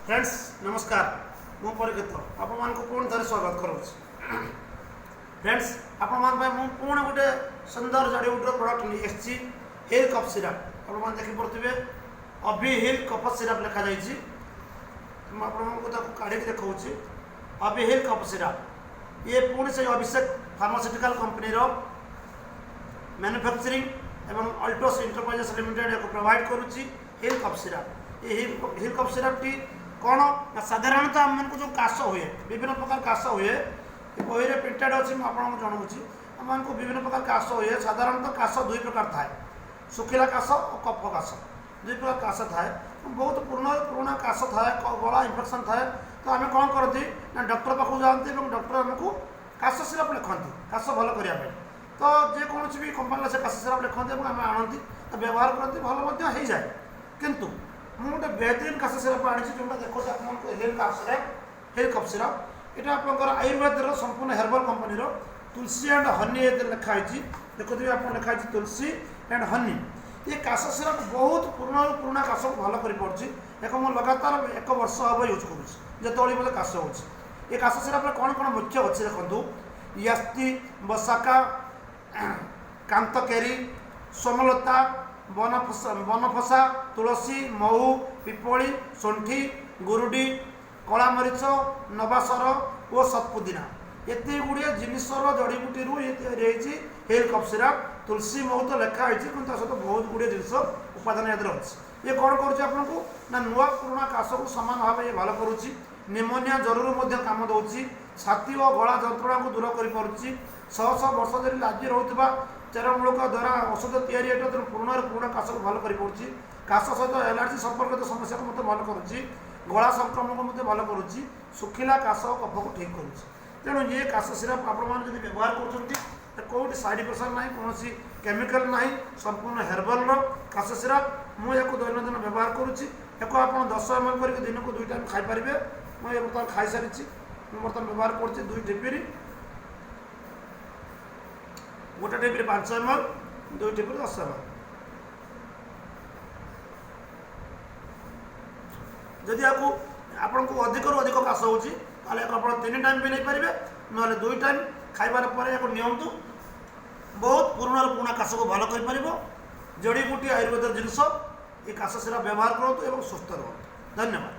Friends ନମସ୍କାର, ମୁଁ ପରୀକ୍ଷିତ ଆପଣମାନଙ୍କୁ ପୁଣି ଥରେ ସ୍ୱାଗତ କରୁଛି। ଫ୍ରେଣ୍ଡସ୍, ଆପଣମାନଙ୍କ ପାଇଁ ମୁଁ ପୁଣି ଗୋଟେ ସୁନ୍ଦର ଜଡ଼ିବୁଟିର ପ୍ରଡ଼କ୍ଟ ନେଇ ଆସିଛି, ହିଲ୍ କଫ୍ ସିରପ୍। ଆପଣମାନେ ଦେଖିପାରୁଥିବେ ଅଭି ହିଲ୍ କଫ ସିରପ୍ ଲେଖାଯାଇଛି। ମୁଁ ଆପଣଙ୍କୁ ତାକୁ କାଢ଼ିକି ଦେଖାଉଛି। ଅଭି ହିଲ୍ କଫ୍ ସିରପ୍ ଇଏ ପୁଣି ସେଇ ଅଭିଷେକ ଫାର୍ମାସ୍ୟୁଟିକାଲ କମ୍ପାନୀର ମ୍ୟାନୁଫ୍ୟାକ୍ଚରିଂ ଏବଂ ଅଲ୍ଟୋସ୍ ଏଣ୍ଟରପ୍ରାଇଜେସ୍ ଲିମିଟେଡ୍ ଏହାକୁ ପ୍ରୋଭାଇଡ଼ କରୁଛି। ହିଲ୍ କଫ୍ ସିରପ୍, ଏ ହିଲ୍ କଫ୍ ସିରପ୍ଟି କ'ଣ ନା ସାଧାରଣତଃ ଆମମାନଙ୍କୁ ଯେଉଁ କାଶ ହୁଏ, ବିଭିନ୍ନ ପ୍ରକାର କାଶ ହୁଏ, ଏ ବହିରେ ପ୍ରିଣ୍ଟେଡ଼ ଅଛି, ମୁଁ ଆପଣଙ୍କୁ ଜଣାଉଛି। ଆମମାନଙ୍କୁ ବିଭିନ୍ନ ପ୍ରକାର କାଶ ହୁଏ। ସାଧାରଣତଃ କାଶ ଦୁଇ ପ୍ରକାର ଥାଏ, ଶୁଖିଲା କାଶ ଓ କଫ କାଶ। ଦୁଇ ପ୍ରକାର କାଶ ଥାଏ। ବହୁତ ପୁରୁଣା ପୁରୁଣା କାଶ ଥାଏ, ଗଳା ଇନଫେକ୍ସନ୍ ଥାଏ, ତ ଆମେ କ'ଣ କରନ୍ତି ନା ଡକ୍ଟର ପାଖକୁ ଯାଆନ୍ତି ଏବଂ ଡକ୍ଟର ଆମକୁ କାଶ ସିରପ୍ ଲେଖନ୍ତି କାଶ ଭଲ କରିବା ପାଇଁ। ତ ଯେକୌଣସି ବି କମ୍ପାନୀର ସେ କାଶ ସିରପ୍ ଲେଖନ୍ତି ଏବଂ ଆମେ ଆଣନ୍ତି, ତ ବ୍ୟବହାର କରନ୍ତି, ଭଲ ମଧ୍ୟ ହେଇଯାଏ। କିନ୍ତୁ ମୁଁ ଗୋଟେ ବେହତରିନ କାଶ ସିରପ୍ ଆଣିଛି, ଯେଉଁଟା ଦେଖାଉଛି ଆପଣଙ୍କୁ, ହିଲ୍ କାଶ ସିରପ୍, ହିଲ୍ କଫ୍ ସିରପ୍। ଏଇଟା ଆପଣଙ୍କର ଆୟୁର୍ବେଦର ସମ୍ପୂର୍ଣ୍ଣ ହେର୍ବାଲ କମ୍ପାନୀର। ତୁଳସୀ ଆଣ୍ଡ ହନି ଏଥିରେ ଲେଖା ହେଇଛି। ଦେଖୁଥିବେ ଆପଣ, ଲେଖା ହେଇଛି ତୁଳସୀ ଆଣ୍ଡ ହନି। ଏ କାଶ ସିରପ୍ ବହୁତ ପୁରୁଣାରୁ ପୁରୁଣା କାଶକୁ ଭଲ କରିପାରୁଛି। ଏହାକୁ ମୁଁ ଲଗାତାର 1 ବର୍ଷ ହେବ ୟୁଜ୍ କରୁଛି, ଯେତେବେଳେ ମୋତେ କାଶ ହେଉଛି। ଏ କାଶ ସିରପ୍ରେ କ'ଣ କ'ଣ ମୁଖ୍ୟ ଅଛି ଦେଖନ୍ତୁ। ୟାସ୍ତି, ବସାକା, କାନ୍ତକେରି, ସୋମଲତା, ବନଫସା, ତୁଳସୀ, ମହୁ, ପିପଳି, ଶୁଣ୍ଠି, ଗୁରୁଡ଼ି, କଳା ମରିଚ, ନବାସର ଓ ସତପୁଦିନା, ଏତେ ଗୁଡ଼ିଏ ଜିନିଷର ଜଡ଼ିବୁଟିରୁ ଇଏ ତିଆରି ହେଇଛି ହିଲ୍ କଫ୍ ସିରପ୍। ତୁଳସୀ, ମହୁ ତ ଲେଖା ହେଇଛି, କିନ୍ତୁ ତା ସହିତ ବହୁତ ଗୁଡ଼ିଏ ଜିନିଷ ଉପାଦାନ ଏଥିରେ ଅଛି। ଇଏ କ'ଣ କରୁଛି ଆପଣଙ୍କୁ ନା ନୂଆ ପୁରୁଣା କାଶକୁ ସମାନ ଭାବେ ଇଏ ଭଲ କରୁଛି। ନିମୋନିଆ ଜ୍ୱରରୁ ମଧ୍ୟ କାମ ଦେଉଛି। ଛାତି ଓ ଗଳା ଯନ୍ତ୍ରଣାକୁ ଦୂର କରିପାରୁଛି। ଶହ ଶହ ବର୍ଷ ଧରି ଲାଗି ରହୁଥିବା ଚେରମୂଳକ ଦ୍ୱାରା ଔଷଧ ତିଆରି ହେଇଥିବା, ତେଣୁ ପୁରୁଣାରୁ ପୁରୁଣା କାଶକୁ ଭଲ କରିପାରୁଛି। କାଶ ସହିତ ଏଲାର୍ଜି ସମ୍ପର୍କିତ ସମସ୍ୟାକୁ ମଧ୍ୟ ଭଲ କରୁଛି। ଗଳା ସଂକ୍ରମଣକୁ ମଧ୍ୟ ଭଲ କରୁଛି। ଶୁଖିଲା କାଶ ଓ କଫକୁ ଠିକ୍ କରୁଛି। ତେଣୁ ଇଏ କାଶ ସିରପ୍ ଆପଣମାନେ ଯଦି ବ୍ୟବହାର କରୁଛନ୍ତି, କେଉଁଠି ସାଇଡ଼୍ ଇଫେକ୍ସନ୍ ନାହିଁ, କୌଣସି କେମିକାଲ ନାହିଁ, ସମ୍ପୂର୍ଣ୍ଣ ହେର୍ବାଲର କାଶ ସିରପ୍। ମୁଁ ଏହାକୁ ଦୈନନ୍ଦିନ ବ୍ୟବହାର କରୁଛି। ଏହାକୁ ଆପଣ 10 ml କରିକି ଦିନକୁ 2 ଟାଇମ୍ ଖାଇପାରିବେ। ମୁଁ ଏ ବର୍ତ୍ତମାନ ଖାଇସାରିଛି। ମୁଁ ବର୍ତ୍ତମାନ ବ୍ୟବହାର କରୁଛି 2 ଠିପିରି, ଗୋଟେ ଠିପିରି 5 ml, 2 ଠିପିରି 10 ml। ଯଦି ଏହାକୁ ଆପଣଙ୍କୁ ଅଧିକରୁ ଅଧିକ କାଶ ହେଉଛି, ତାହେଲେ ଏହାକୁ ଆପଣ 3 ଟାଇମ୍ ବି ନେଇପାରିବେ, ନହେଲେ 2 ଟାଇମ୍ ଖାଇବାର ପରେ ଏହାକୁ ନିଅନ୍ତୁ। ବହୁତ ପୁରୁଣାରୁ ପୁରୁଣା କାଶକୁ ଭଲ କରିପାରିବ। ଜଡ଼ିବୁଟି ଆୟୁର୍ବେଦ ଜିନିଷ ଏ କାଶ ସିରପ୍ ବ୍ୟବହାର କରନ୍ତୁ ଏବଂ ସୁସ୍ଥ ରୁହନ୍ତୁ। ଧନ୍ୟବାଦ।